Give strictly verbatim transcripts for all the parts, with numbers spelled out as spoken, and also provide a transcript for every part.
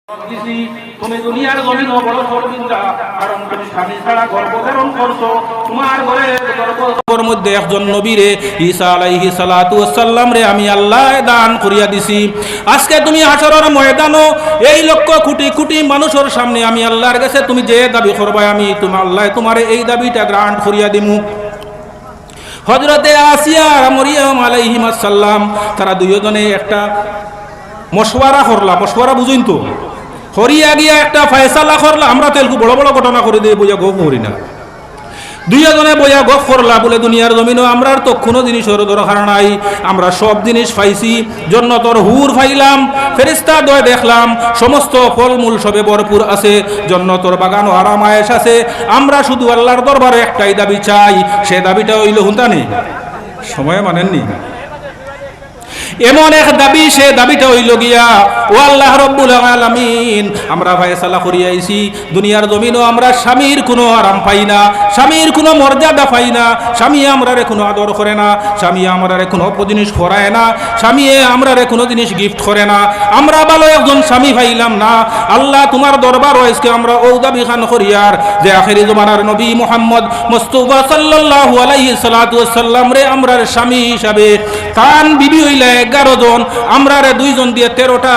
দিছি, তুমি দুনিয়ার জমিনো বড় শর্মিন্দা, কারণ তুমি স্বামী ছাড়া গর্ভধারণ করছো, তোমার ঘরে গর্ভর মধ্যে একজন নবীরে, ঈসা আলাইহিস সালাতু ওয়াস সালামরে আমি আল্লায় দান করিয়া দিছি। আজকে তুমি হাশরর ময়দানো এই লক্ষ কোটি কোটি মানুষর সামনে আমি আল্লার গেছে তুমি যে দাবি করবায়, আমি তুমি আল্লায় তোমারে এই দাবিটা গ্রান্ট করিয়া দিমু। হযরতে আসিয়া আর মরিয়ম আলাইহিমাস সালাম, তারা দুইওজনে একটা মশওয়ারা করলা। মশওয়ারা বুঝইন তো? করিয়া গিয়া একটা ফয়সালা করলা। আমরা তো এলকু বড় বড় ঘটনা করি দেই, বইয়া গফ করি না। দুইওজনে বইয়া গফ করলা, বুলে, দুনিয়ার জমিনো আমরার তো কুনু জিনিসর দরকার নাই, আমরা সব জিনিস পাইছি, জন্নতর হুর পাইলাম, ফেরেশতা দয় দেখলাম, সমস্ত ফলমূল সবে ভরপুর আছে, জন্নতর বাগানো আরাম আয়েশ আছে। আমরা শুধু আল্লার দরবারো একটাই দাবি চাই, সে দাবিটা অইলো, হুনতা নি? সময় মানেননি? এমন এক দাবি, সে দাবিটা অইলো গিয়া, ও আল্লাহ রব্বুল আলামিন, আমরা ফয়সালা করিয়া আইছি, দুনিয়ার জমিনো আমরা স্বামীর কুনু আরাম পাই না, স্বামীর কুনু মর্যাদা পাই না, স্বামী আমরারে কুনু আদর করে না, স্বামী আমরারে কুনু জিনিস পরায় না, স্বামীয়ে আমরারে কুনু জিনিস গিফট করে না, আমরা ভালো একজন স্বামী পাইলাম না। আল্লাহ, তোমার দরবারো আইজকে আমরা অউ দাবিখান করিয়ার যে আখেরি জমানার নবী মুহাম্মদ মুস্তাফা সাল্লাল্লাহু আলাইহি সালাতু ওয়াস সালামরে আমরার স্বামী হিসাবে, তান বিবি অইলা এগারো জন, আমরারে দুইজন দিয়া তেরোটা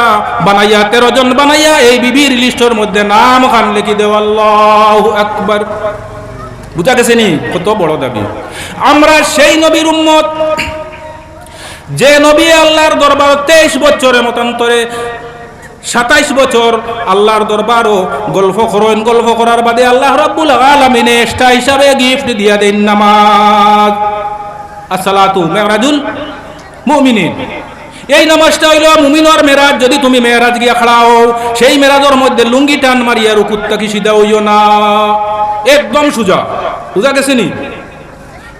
বানাইয়া, তেরো জন বানাইয়া এই বিবির লিস্টর মধ্যে নামখান লেখি দেও। আল্লাহু আকবার। বুঝা গেছে নি? কত বড় দাবি। আমরা সেই নবীর উম্মত, যে নবী আল্লার দরবারো তেইশ বছরে মতান্তরে সাতাইশ বছর আল্লার দরবারো গল্প করইন, গল্প করার বাদে আল্লাহ রাব্বুল আলামিনে এক্সট্রা হিসাবে গিফট দিয়া দেইন নামাজ। আসসালাতু মেরাজুল মুমিনিন। এই নামাজটা অইলো মুমিনর মেরাজ। যদি তুমি মেরাজ গিয়া খাড়াও, সেই মেরাজর মধ্যে লুঙ্গি টান মারিয়া রুকুত থাকি সিধা অইও না, একদম সুজা। বুঝা গেছে নি?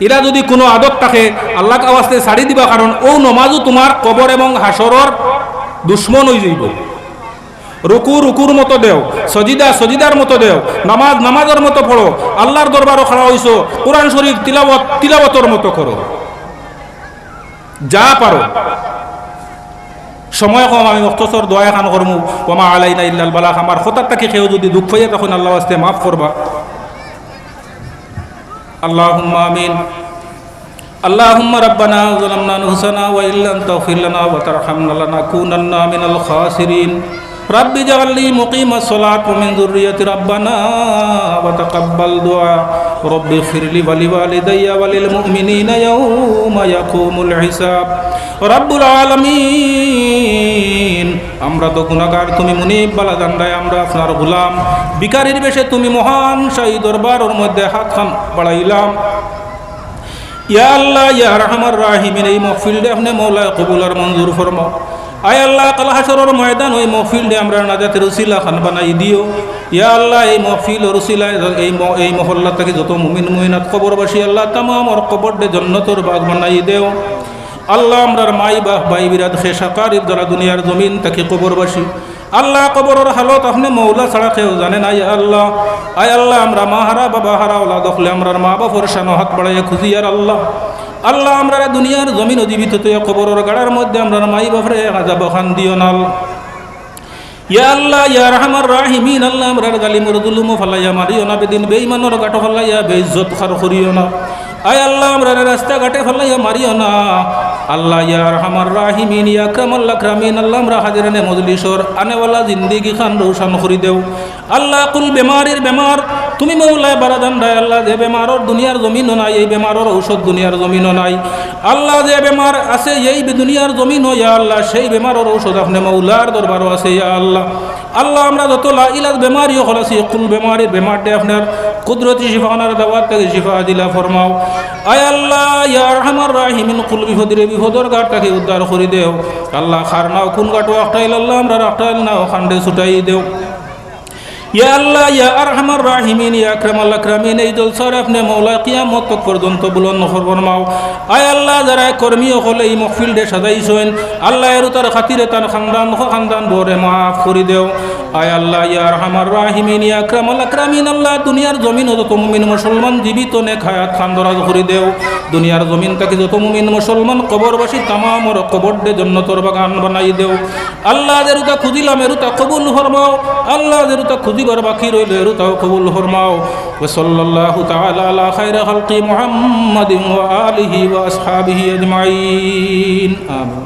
ইলা যদি কুনু আদত থাকে, আল্লার ওয়াস্তে ছাড়ি দিবা, কারণ অউ নমাজও তোমার কবর এবং হাশরর দুশমন অইযাইবো। রুকু রুকুর মতো দেও, সজিদা সজিদার মতো দেও, নামাজ নামাজর মতো পড়ো, আল্লার দরবারো খাড়া অইছো, কোরআন শরীফ তিলাওয়াত তিলাওয়াতর মতো করো, যা পারো। সময় কম, আমি মুখতসর দোয়া এখান করমু, ওয়া মা আলাইনা ইল্লাল বালাগ। আমার কথার থাকি কেউ যদি দুখ পাইয়া তখন আল্লার ওয়াস্তে মাফ করবা। আল্লাহুম্মা আমিন। اللهم ربنا ظلمنا أنفسنا وإن لم تغفر لنا وترحمنا لنكونن من الخاسرين. رب اجعلني مقيم الصلاة ومن ذريتي ربنا وتقبل دعاء. رب اغفر لي ولوالدي وللمؤمنين يوم يقوم الحساب. রব্বুল আলামিন, আমরা তো গুনাহগার, তুমি মুনিব, বালা জান্দায় আমরা আপনার গোলাম, ভিখারির বেশে তুমি মহান শাহী দরবারর মধ্যে হাতখান বাড়াইলাম। ইয়া আল্লাহ, ইয়া আরহামার রাহিমিন, এই মহফিলরে আপনে মওলায় কবুল আর মঞ্জুর ফরমাও। আয় আল্লাহ, কাল হাশরর ময়দান ওই মহফিলরে আমরার নাজাতের উসিলা খান বানাই দিও। ইয়া আল্লাহ, এই মহফিলর উসিলায় এই ম-, এই মহল্লা থাকি যত মুমিন মুমিনাত কবরবাসী, আল্লাহ, তামামর কবররে জন্নতর বাগ বানাই দেও। আল্লাহ, আমরার মাই বাপ, ভাই বিরাদ, খেশ আকারিব যারা দুনিয়ার জমিন থাকি কবরবাসী, আল্লাহ, কবরর হালত আপনে মওলা ছাড়া কেউ জানে না, ইয়া আল্লাহ। আয় আল্লাহ, আমরা মা হারা, বাবা হারা, ওলাদ অকলে আমরার মা বাপর শানো হাত বাড়াইয়া খুঁজি, আর আল্লাহ, আল্লাহ, আমরারে দুনিয়ার জমিনো জীবিত থইয়া কবরর গাড়ার মধ্যে আমরার মাই বাপরে আজাব খান দিও না, আল্লাহ। ইয়া আল্লাহ, ইয়া আরহামার রাহিমিন, আল্লাহ, আমরার জালিমর জুলুমো ফালাইয়া মারিও না, বেদিন বেঈমানর গাটো ফালাইয়া বেইজ্জত খার করিও না। আয় আল্লাহ, আমরারে রাস্তাঘাটে ফালাইয়া মারিও না। আল্লাহ, ইয়া আরহামার রাহিমিন, ইয়া আকরামাল আকরামিন, আল্লাহ, আমরা হাজিরানে মজলিসর আনেওয়ালা জিন্দেগি খান রোশন করি দেও। আল্লাহ, কুল বেমারির বেমার, তুমি মওলায় বারা জান্দায়, আল্লাহ, যে বেমারর দুনিয়ার জমিনো নাই, এই বেমারর ঔষধ দুনিয়ার জমিনো নাই। আল্লাহ, যে বেমার আছে এই দুনিয়ার জমিনো, ইয়া আল্লাহ, সেই বেমারর ঔষধ আপনে মওলার দরবারো আছে, ইয়া আল্লাহ। আল্লাহ, আমরা যত লাইলাজ বেমারি অকল আছি, কুল বেমারির বেমাররে আপনার কুদরতি শিফা, আপনার দাওয়াত থাকি শিফা দিলা ফরমাও। আয় আল্লাহ, ইয়া আরহামার রাহিমিন, কুল বিপদরে বিপদর গাট থাকি উদ্ধার করি দেও। আল্লাহ, কার নাও কুন গাটো আখটাইল, আল্লাহ, আমরার আখটাইল নাও খান্ডে ছুটাই দেও। ইয়া আল্লাহ, ইয়া আরহামার রাহিমিন, ইয়া আকরামাল আকরামিন, এই জলসারে আপনে মওলা কিয়ামত তক পর্যন্ত বুলন্দ ফরমাও। আয় আল্লাহ, যারা কর্মী অকলে এই মহফিলরে সাজাইছইন, আল্লাহ, এরু তার খাতিরে তার খান্দান, খান্দান বরে মাফ করি দেও। আয় আল্লাহ, ইয়া আরহামার রাহিমিন, ইয়া আকরামাল আকরামিন, আল্লাহ, দুনিয়ার জমিনো যত মুমিন মুসলমান জীবিত নেক হায়াত খান দরাজ করি দেও। দুনিয়ার জমিন থাকি যত মুমিন মুসলমান কবরবাসী তামামর কবররে জন্নতর বাগান বানাই দেও। আল্লাহ, যেরুতা খুজিলাম এরুতা কবুল ফরমাও। আল্লাহ, যেরুতা খুজিবার বাকি রইল এরুতাও কবুল ফরমাও। وصلى الله تعالى على خير خلقه محمد وآله وأصحابه أجمعين. آمين.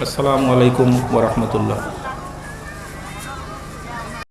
السلام عليكم ورحمة الله.